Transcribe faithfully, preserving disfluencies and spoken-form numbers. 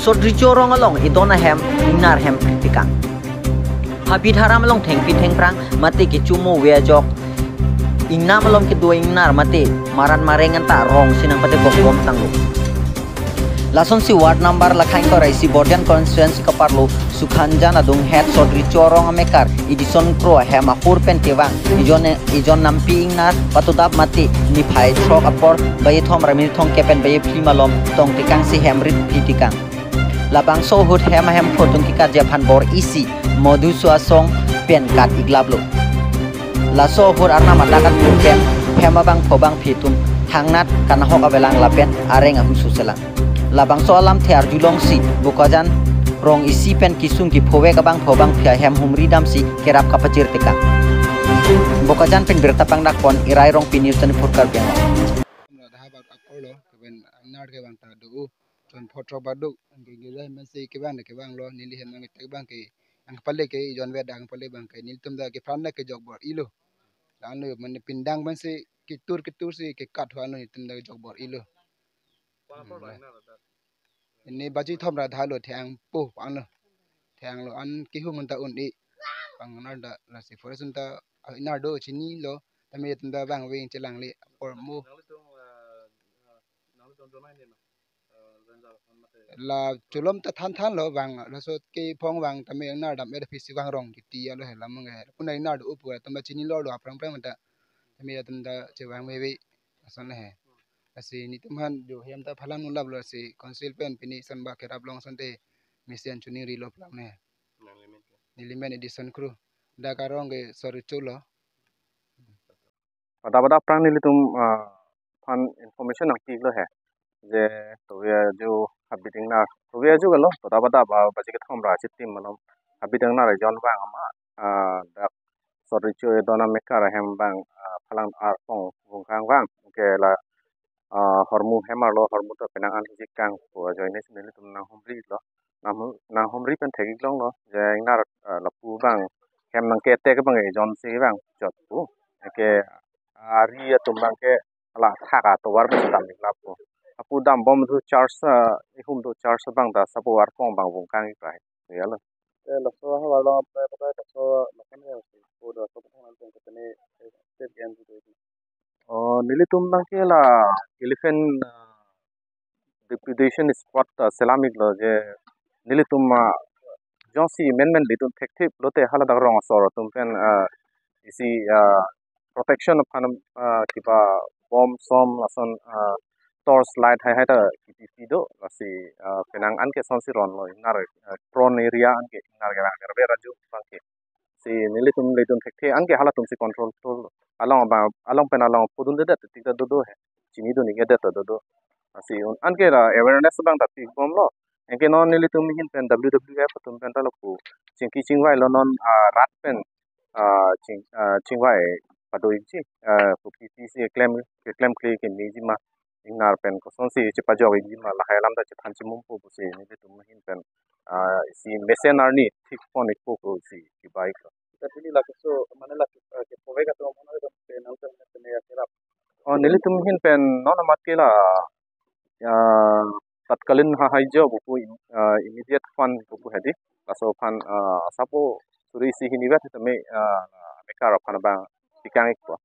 Sodricho rong along idon ahem ingnar hem phri tekang. Habit haram along thengpi thengphrang mate kechomo ve ajok ingnam along kedo ingnar mate maran mareng anta rong si nangpate bokbom tanglo. Lasonsi ward number lakhain kora isi Bordian constituency kaparlo Sukhanjan adung het Sodricho rong amekar Edison Kro ahem ahur pen kevang ijon ijon nampi ingnar patudap mate niphai throk apor baye thom ra minit thomkep pen baye phli malom tong tekangsi hem rit phri tekang. Labangso ahut hem ahem photung kekarje aphan bor isi Modhu Suasong pen kat iglaplo. Laso ahut arnam adak atum pen hem abangpho bangphi atum thangnat kanahok avelang lapen areng ahuso selang. Labangso alamthe arjulongsi Bokajan rong isi pen kesung kephovek abangpho bangphi ahem humri damsi kerap kapachir tekang. Bokajan pen birta pangdakpon Irai Rongpi, News twenty-four Karbi Anglong. Dak bak aporlo, keben ingnar kevang ta do, chon photro baduk, ke gila hem si kevang de kevanglo, neli hem nang tek abang ke, ang pale ke, ijon ve dang pale abang ke, nelitum dak kephan dak kejok bor-ilo. Lalu mane pindang abang si, ketur ketur si, kekat huan lo, nelitum dak kejok bor-ilo. Ini baji thom ra dhalo thengpo, ang lo. Thenglo an kehung ta un-e. Pang nar da lasi forest ta ingnar do chinilo. Tame tum da bang veng chelang le apor mo. La cholom ta than thanlo bang laso kephong bang tame ingnar dam er phisi bang rong titi alo he lam nge. Kuna ingnar do upu tum da chinilo lo aphrang phrang ta. Tame tum da chevang veve. Ason le he. Lasi nelitum aphan jo hem ta phalang nulaplo lasi council pen pini ason ba kerap long asonte mesen chuning rilo plang ne. Neli men Edison Kro. Dak arong ke Sodricho lo. Pada pada aphrang nelitum, ah, aphan information nangpiklo he. Je tovi ajo habit ingnar. Tovi ajo kalo, pada pada ba baji kethom ra chitim malom. Habit ingnar jon vang ama, ah, dak Sodricho idon amekar ahem abang, ah, phalang arpong vungkang vang. Ke la, ah, hormu hem arlo, hormu to penang an hijik kangpo ajoine si nelitum nanghumrilo. Nang, nanghumri pen thek-ik longlo. Je ingnar, ah, lapu abang hem nangketek abang ijon si abang chotpo. Ke ari atum abang ke la thak atovar pen dam-ik lapu. Lapu dambom do charge, ah, ihum do charge abang ta sapo arpong abang vungkang-ik ra he. Ya lo. Eh, laso havar lo, eh, pakai laso makan ya, si, po do, laso pakai nanti yang ketene, eh, step yang gitu itu. Oh, nelitum abang ke la elephant, ah, deputation squad, ah, selam-iklo je nelitum, ah, jongsi men men ilitum thekthe pulote hala dak rong asor atum pen, ah, isi, ah, protection aphan, ah, kiba bom som lason, ah, torch light hai hai ta kipi pi do lasi, ah, penang an ke sonsi ronlo ingnar, ah, prone area an ke ingnar ke rang rang raju abang ke. Si nelitum ilitum thekthe an ke halatum si control to. Along abang, along pen along pudun dedet tik ta dodo he. Chinidun-ik dedet ta dodo. Si un an ke la awareness abang ta pibomlo. Anke non nelitum ahin pen W W F atum pen ta lapu chingki chingvailo non, ah, rat pen, ah, ching, ah, chingvai pado-ikji, ah, kopi pisi klem, klemkle kemeji ma ingnar pen kosonsi chepajok-ikji ma lahai alam ta chethan chimumpo pusi nelitum ahin pen, ah, si mesen arni thik pon-ikpo pusi kibai ko. Tapi neli la keso, mane la ke, eh, kephovek atum mane atum ke nangtum ne ya kerap. Oh, nelitum ahin pen non amat ke la, ya, tatkalin hahai jo pupu, ah, immediate fund pupu hedi. Laso aphan, ah, sapo suri isi hini vet tame, ah, amekar aphan abang pikang-ikpo.